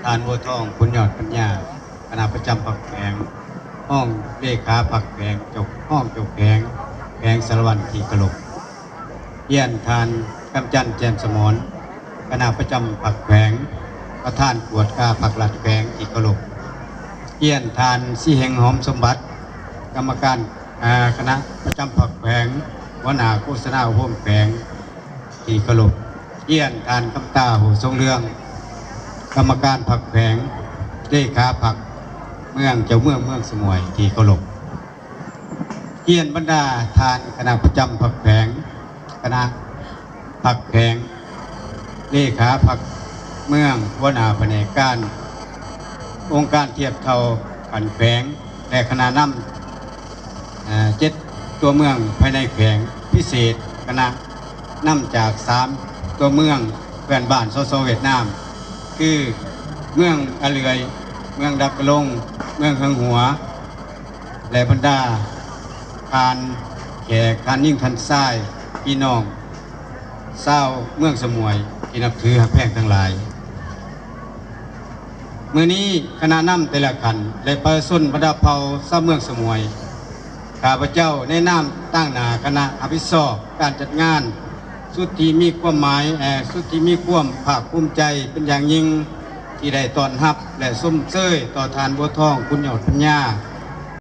ທ່ານ ບົວທອງ ຄຸນຍອດປັນຍາ ຄະນະປະຈຳພັກແຂວງ, ຮອງເລຂາພັກແຂວງ, ເຈົ້າ ຮອງເຈົ້າແຂວງ ແຂວງສາລະວັນທີ່ເຄົາລົບ, ຮຽນທ່ານ ກຳຈັນ ແຈ່ມສະໝອນ ຄະນະປະຈຳພັກແຂວງ, ປະທານກວດກາພັກລັດແຂວງທີ່ເຄົາລົບ, ຮຽນທ່ານ ສີເຮັງ ຫອມສົມບັດ ກຳມະການ ອາ ຄະນະປະຈຳພັກແຂວງ, ຫົວໜ້າໂຄສະນາອົບຮົມແຂວງທີ່ເຄົາລົບ, ຮຽນທ່ານ ຄຳຕາ ໂຫສົງເຮືອງ ກຳມະການພັກແຂວງ, ເລຂາພັກເມືອງ, ເຈົ້າເມືອງເມືອງສະໝວຍທີ່ເຄົາລົບ, ຮຽນບັນດາທ່ານຄະນະປະຈຳພັກແຂວງ, ຄະນະພັກແຂວງ, ເລຂາພັກເມືອງ, ຫົວໜ້າພະແນກການ, ອົງການທຽບເທົ່າຂັ້ນແຂວງ ແລະ ຄະນະນຳ ເອີ່ ເຈັດຕົວເມືອງພາຍໃນແຂວງ, ພິເສດຄະນະນຳຈາກສາມຕົວເມືອງເພື່ອນບ້ານ ສສ ຫວຽດນາມ ຄື ເມືອງອາເລື່ອຍ, ເມືອງດາກະລົງ, ເມືອງເຮືອງຫົວ ແລະ ບັນດາທ່ານແຂກ, ທ່ານຍິງ, ທ່ານຊາຍ, ພີ່ນ້ອງຊາວເມືອງສະໝວຍທີ່ນັບຖືຮັກແພງທັງຫຼາຍ. ມື້ນີ້ຄະນະນຳແຕ່ລະຂັ້ນ ແລະ ປະຊາຊົນບັນດາເຜົ່າຊາວເມືອງສະໝວຍ, ຂ້າພະເຈົ້າໃນນາມຕາງໜ້າຄະນະຮັບຜິດຊອບການຈັດງານ ສຸດທີ່ມີຄວາມໝາຍ, ເອີ່ ສຸດທີ່ມີຄວາມພາກພູມໃຈເປັນຢ່າງຍິ່ງ ທີ່ໄດ້ຕ້ອນຮັບ ແລະ ຊົມເຊີຍຕໍ່ທ່ານ ບົວທອງ ຄຸນຍອດປັນຍາ